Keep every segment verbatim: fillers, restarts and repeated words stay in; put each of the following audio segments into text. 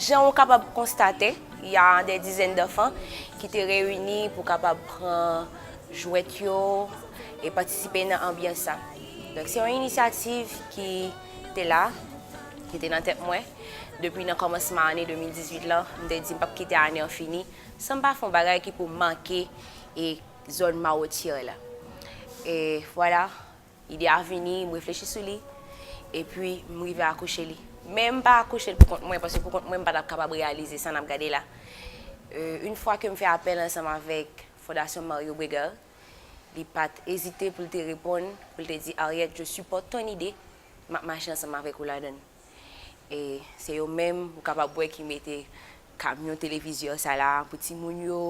Jan ou kapab konstate, il y a des dizaines d'enfants ki te reyini pou kapab pran jwèt yo e patisipe nan anbyans sa. Donk, se yon inisyativ ki te la, ki te nan tèt mwen, depi nan kòmansman ane de mil dizuit lan, m te di m p ap kite ane an fini san m pa fè yon bagay ki pou make e zòn Mawotyè la. E vwala, ide a vini, m reflechi sou li, epi m rive akouche li. Men m pa akouche l pou kont mwen, paske pou kont mwen, m pa t ap kapab reyalize sa n ap gade la. Euh, une fois que m fè apèl ansanm avèk Fondasyon Mario Brega, li pa t ezite pou l te reponn, pou l te di, Harriet, je supporte ton idée, m ap mache ansanm avèk ou ladan l. E se yo menm, ou kapab wè, ki mete kamyon televizyon sa la pou timoun yo,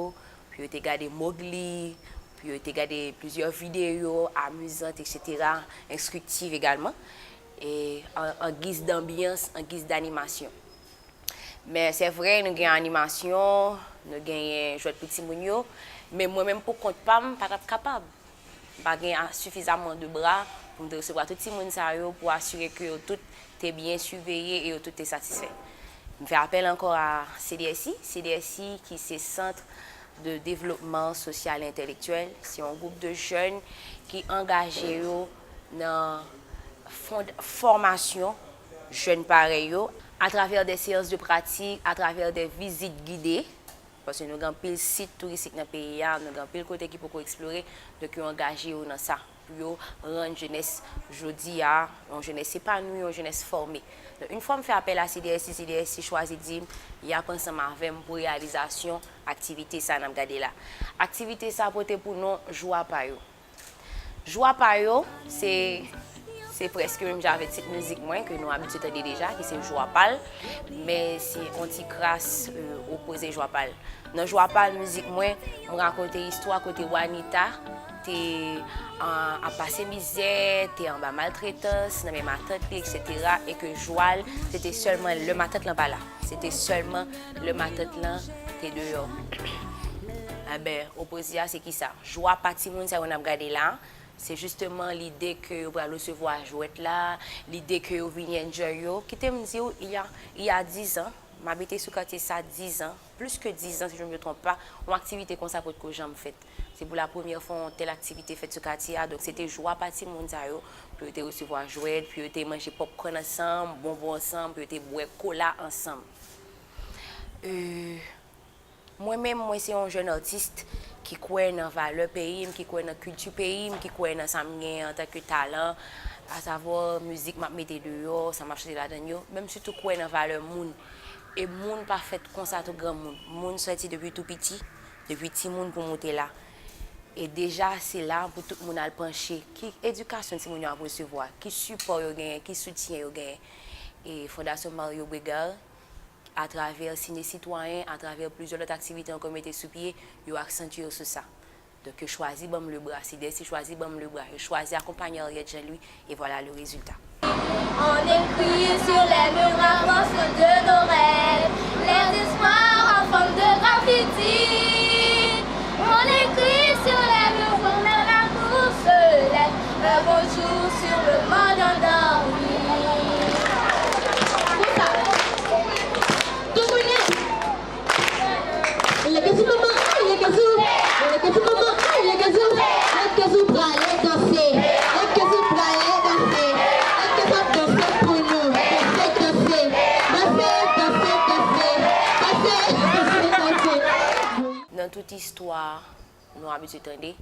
pou yo te gade Mowgli, pou yo te gade plizyè videyo amizant, et cetera, enstriktif egalman, e an, an giz danbyans, an giz danimasyon. Men se vre, nou gen animasyon, nou genyen jwèt pou timoun yo, men mwen menm pou kont pa m, pa t ap kapab. M pa gen a-, sifizaman de bra pou m te resevwa tout timoun sa yo pou asire ke yo tout te byen siveye e yo tout te satisfè. M fè apèl ankò a C D S I, C D S I ki se Centre de Développement Social et Intellectuel, se yon gwoup de jèn ki angaje yo nan fond-, fòmasyon jèn parèy yo, atravè de seyans de pratik, atravè de vizit gide, paske nou gen anpil sit touristik nan peyi a, nou gen anpil kote ki poko eksplore, donk yo angaje yo nan sa, pou yo rann jenès jodi a, yon jenès epanwi, yon jenès fòme. Donk, yon fwa m fè apèl a C D S I, C D S I chwazi di m, y ap ansanm avè m pou reyalizasyon aktivite sa n ap gade la. Aktivite sa pote pou non Jwa pa yo. Jwa pa yo, se, se prèske menm jan avèk tit mizik mwen ke nou abitye tande deja, ki se Jwa pa l, men se yon ti kras, euh, opoze Jwa pa l. Nan Jwa pa l mizik mwen, m rakonte istwa kote Wanita te, an, ap pase mizè, te anba maltretans nan men matant li, et cetera, e ke jwa l, se te sèlman lè matant lan pa la. Se te sèlman lè matant lan te deyò. Enben, opoze a, se ki sa? Jwa pa timoun sa yo n ap gade la, se jisteman lide ke yo pral resevwa jwèt la, lide ke yo vini enjoy yo. Kite m di w, il y a, il y a dix ans, m abite sou katye sa dix ans, plus que dix ans, si je ne me trompe pas, yon aktivite konsa potko janm fèt. Se pou la premyè fwa yon tèl aktivite fèt sou katye a, donk se te jwa pa timoun sa yo, pou yo te resevwa jwèt, pou yo te manje popcorn ansanm, bonbon ansanm, pou yo te bwè kola ansanm. Euh, Mwen menm, mwen se yon jèn atis ki kwè nan valè peyi m, ki kwè nan kilti peyi m, ki kwè nan sa m genyen antanke talan, asavwa mizik m ap mete deyò, sa m ap chante ladan l yo, men m sitou kwè nan valè moun. E moun pa fèt konsa tou granmoun. Moun sòti depi tou piti, depi timoun pou moute la. E deja, se la pou tout moun al panche. Ki edikasyon timoun yo ap resevwa? Ki sipò yo genyen? Ki soutyen yo genyen? E Fondasyon Mario Bregal, atravè Sine Sitwayen, atravè plizyè lòt aktivite ankò mete sou pye, yo aksantye yo sou sa. Donk, yo chwazi ban m le bra, C D S I chwazi ban m le bra, yo chwazi akonpanye Henriette Jean-Louis, et voilà le résultat. On écrit sur les murs à force de nos rêves, les espoirs en forme de graffiti. On écrit sur les murs, on met la course, un bonjour sur le monde endormi. Tout moun. Leve sou manman, ay, leve sou, leve sou manman, ay, leve sou, leve sou prale danse, leve sou prale danse, leve sou danse pou nou, danse, danse, danse, danse, danse, danse, danse, danse. Nan tout istwa nou abitye tande,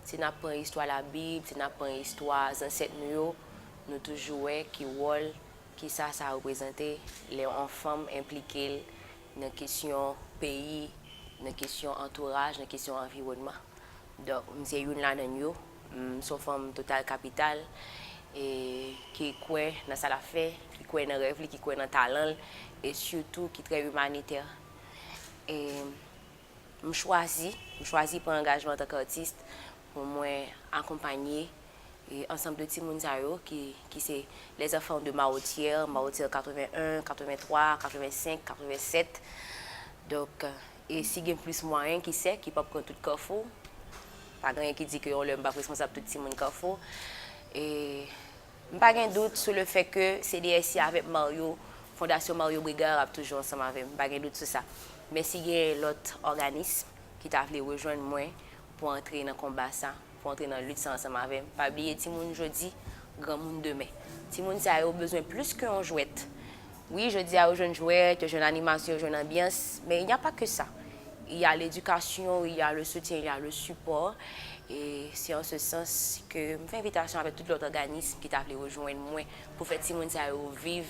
si n ap pran istwa Labib, si n ap pran istwa zansèt nou yo, nou toujou wè ki wòl, kisa sa reprezante lè yon fanm enplike l nan kesyon peyi, nan kesyon antouraj, nan kesyon anviwònman. Donk, m se youn ladan yo. M se yon fanm total kapital, e ki kwè nan sa l ap fè, ki kwè nan rèv li, ki kwè nan talan l, e sitou ki trè imanitè. E m chwazi, m chwazi pran angajman antanke atis pou mwen akonpanye, e, ansanm de timoun sa yo ki, ki se les enfants de Mawotyè, Mawotyè katreven en, katreven twa, katreven senk, katreven sèt. Donk, e si gen plis mwayen, ki sè, ki p ap pran tout Kafou. Pa gen anyen ki di ke yon lè m p ap responsab tout timoun Kafou. E m pa gen dout sou le fè ke C D S I avèk Mario Fondasyon Mario Brégard ap toujou ansanm avè m, pa gen dout sou sa. Men si gen lòt òganis ki ta vle rejwenn mwen pou antre nan konba sa, pou antre nan lit sa ansanm avè m, pa bliye timoun jodi, granmoun demen. Timoun sa yo bezwen plis ke yon jwèt. Wi, jodi a yo jwenn jwèt, yo jwenn animasyon, yo jwenn anbyans, men il n'y a pas que ça. Il y a l'éducation, il y a le soutien, il y a le support. E se an se sans ke m fè envitasyon avèk tout lòt òganis ki ta vle rejwenn mwen pou fè timoun sa yo viv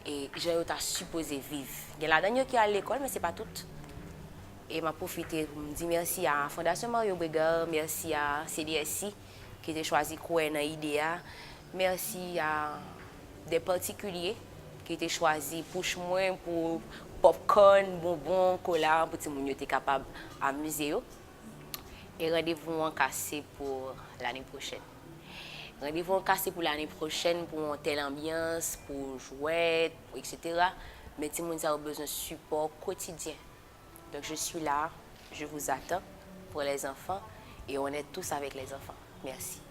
e jan yo ta sipoze viv. Gen ladan yo ki al lekòl, men se pa tout. E m ap pwofite pou m di mèsi a Fondasyon Mario Brégard, mèsi a C D S I ki te chwazi kwè nan ide a, mèsi a de patikilye ki te chwazi pouch mwen pou popcorn, bonbon, kola pou timoun yo te kapab amize yo. E randevou an kase pou lane pwochèn. Randevou an kase pou lane pwochèn pou yon tèl anbyans, pou jwèt, etsetera. Men timoun sa yo bezwen sipò kotidyen. Donc je suis là, je vous attends pour les enfants et on est tous avec les enfants. Merci.